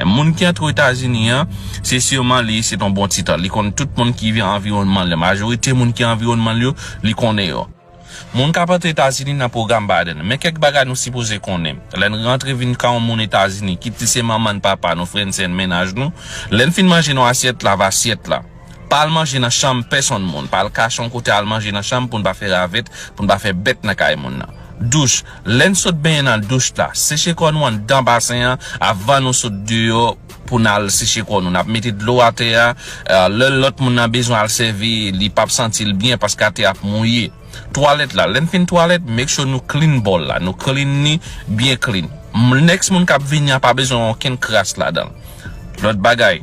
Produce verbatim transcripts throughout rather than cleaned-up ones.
Moun ki antre Etazini an, se siman li se yon bon ti tan. Li konn tout moun ki viv anviwònman l. Majorite moun ki anviwònman l yo, li konnen yo. Moun k ap antre Etazini nan pwogram Biden. Men kèk bagay nou sipoze konnen. Lè n rantre vin ka yon moun Etazini, kit li se manman n, papa nou, frè n, sè n, mennaj nou, lè n fin manje nan asyèt, lave asyèt la. Pa al manje nan chanm pèsonn moun. Pa al kache yon kote al manje nan chanm pou n pa fè ravèt, pou n pa fè bèt nan kay moun nan. Douch. Lè n sot benyen nan douch la, seche kò nou anndan basen an avan nou sot deyò pou n al seche kò nou. N ap mete dlo atè a, eh, lè lòt moun nan bezwen al sèvi, li p ap santi l byen paske atè a ap mouye. Twalèt la, lè n fin twalèt, make sure nou clean bòl la, nou clean ni byen clean. M-, next moun k ap vini an pa bezwen okenn kras ladan l. Lòt bagay,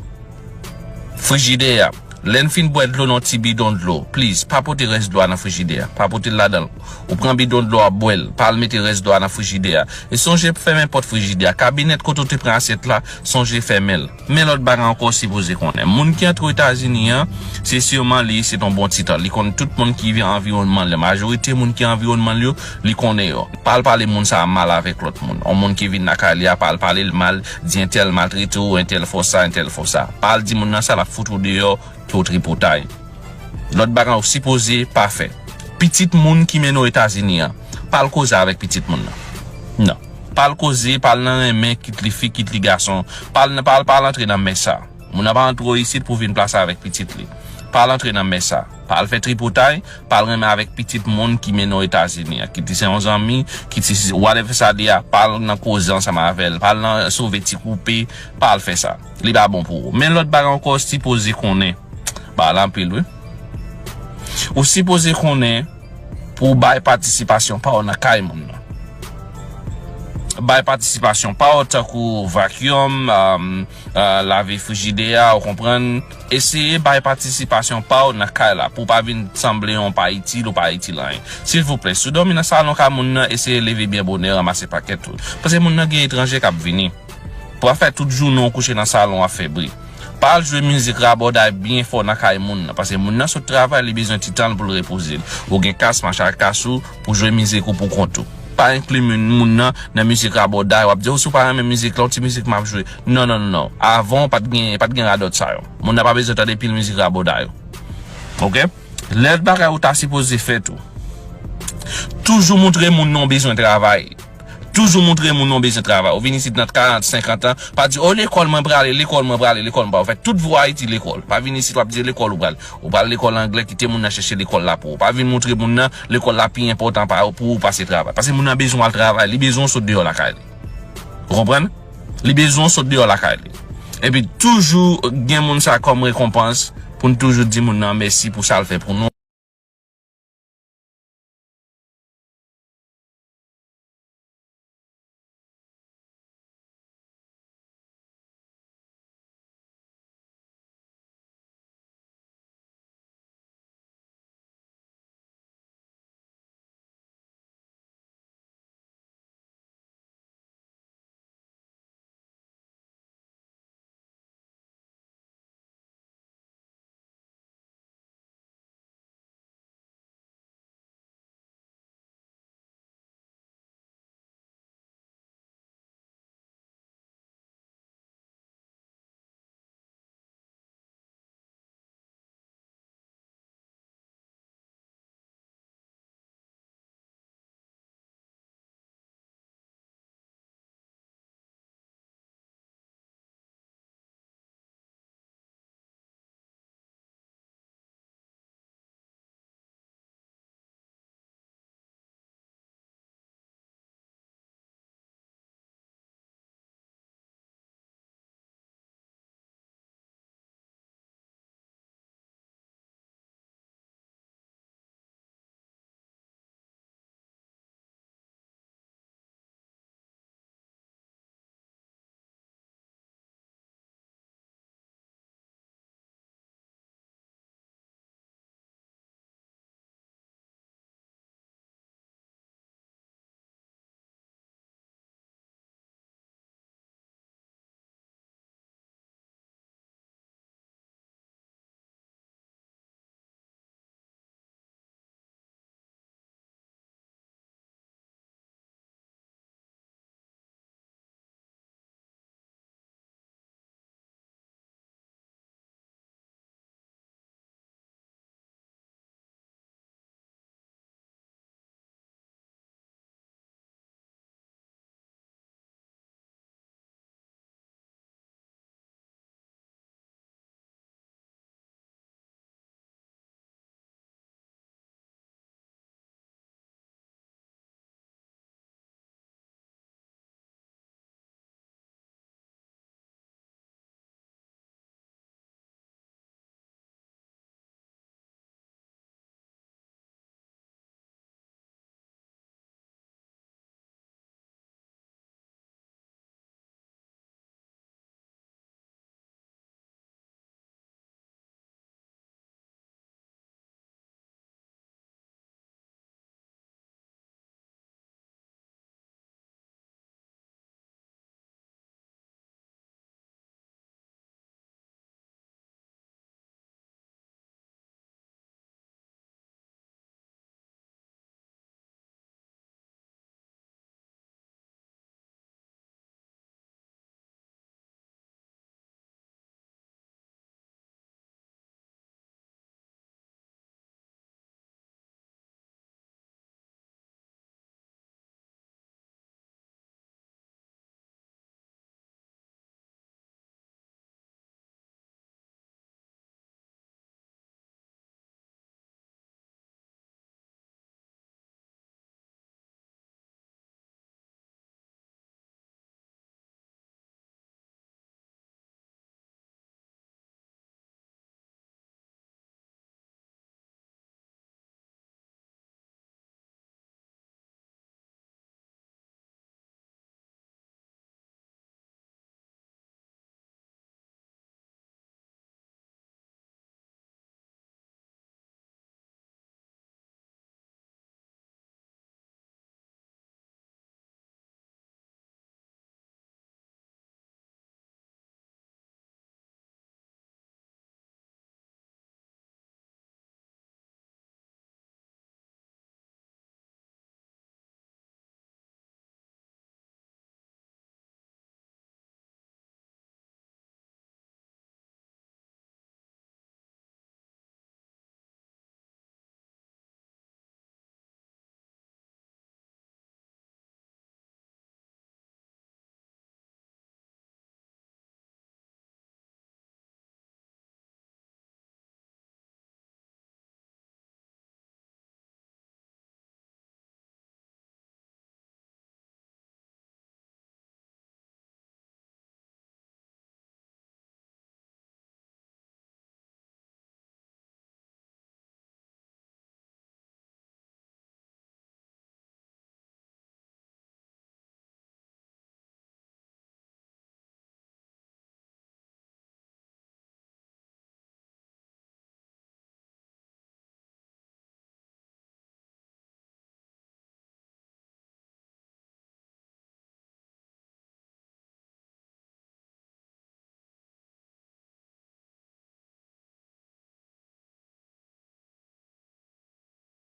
frijidè a. Lè n fin bwè dlo nan ti bidon dlo, please, pa pote rès dlo a nan frijidè a. Pa pote l ladan l. Ou pran bidon dlo a, bwè l. Pa al mete rès dlo a nan frijidè a. E sonje fèmen pòt frijidè a. Kabinèt kote w te pran asyèt la, sonje fèmen l. Men lòt bagay ankò w sipoze konnen. Moun ki antre Etazini an, se siman li se yon bon ti tan. Li konn tout moun ki viv anviwònman l. Majorite moun ki anviwònman l yo, li konnen yo. Pa al pale moun sa a mal avèk lòt moun. Yon moun ki vin lakay li a, pa al pale l mal, di entèl maltrete w, entèl fè w sa, entèl fè w sa. Pa al di moun nan sa, l ap fout ou deyò, ke w tripotay. Lòt bagay ou sipoze pa fè. Pitit moun ki mennen w Etazini an, pa al koze avèk pitit moun nan. Non. Pa al koze, pa al nan renmen, kit li fi, kit li gason. Pa al, pa al, pa al antre nan mès sa. Moun nan pa antre w isit pou vin plase avèk pitit li. Pa al antre nan mès sa. Pa al fè tripotay, pa al renmen avèk pitit moun ki mennen w Etazini an. Kit li se yon zanmi, kit li se whatever sa li a, pa al nan koze ansanm avè l, pa al nan sove ti koupe, pa al fè sa. Li pa bon pou ou. Men lòt bagay ankò, sipoze konnen. Ba la anpil, wi. Ou sipoze konnen pou w bay patisipasyon pa w nan kay moun nan. Bay patisipasyon pa w tankou vacuum, um, uh, lave frijidè a, ou konprann. Eseye bay patisipasyon pa w nan kay la, pou w pa vin sanble yon pa itil ou pa itil anyen. Silvouplè, si w dòmi nan salon kay moun nan, eseye leve byen bonè, ranmase pakèt ou. Paske moun nan gen etranje k ap vini. Pou w ap fè tout jounen w kouche nan salon w ap fè bri. Pa al jwe mizik rabòday byen fò nan kay moun nan, paske moun nan sot travay, li bezwen ti tan l pou l repoze l. Ou gen kas, mache ak kas ou, pou jwe mizik ou pou kont ou. Pa enkli moun, moun nan nan mizik rabòday, w ap di, "O, si w pa renmen mizik la, yon ti mizik m ap jwe." Non, non, non, non. Avan, pa t gen, pa t gen radòt sa yo. Moun nan pa bezwen tande pil mizik rabòday yo. Oke? Lòt bagay ou ta sipoze fè tou. Toujou montre moun nan w bezwen travay. Toujou montre moun nan w bezwen travay. Ou vin isit nan karant, senkant an, pa di, "O, lekòl mwen prale, lekòl mwen prale, lekòl mwen prale." Ou fè tout vi w Ayiti lekòl. Pa vin isit w ap di lekòl ou prale. Ou pral lekòl anglè, kite moun nan chèche lekòl la pou ou. Pa vin montre moun nan lekòl la pi enpòtan pa, pou ou pase travay. Paske moun nan bezwen al travay, li bezwen w sot deyò lakay li. Ou konprann? Li bezwen w sot deyò lakay li. Epi toujou gen moun sa kòm rekonpans pou n toujou di moun nan mèsi pou sa l fè pou nou.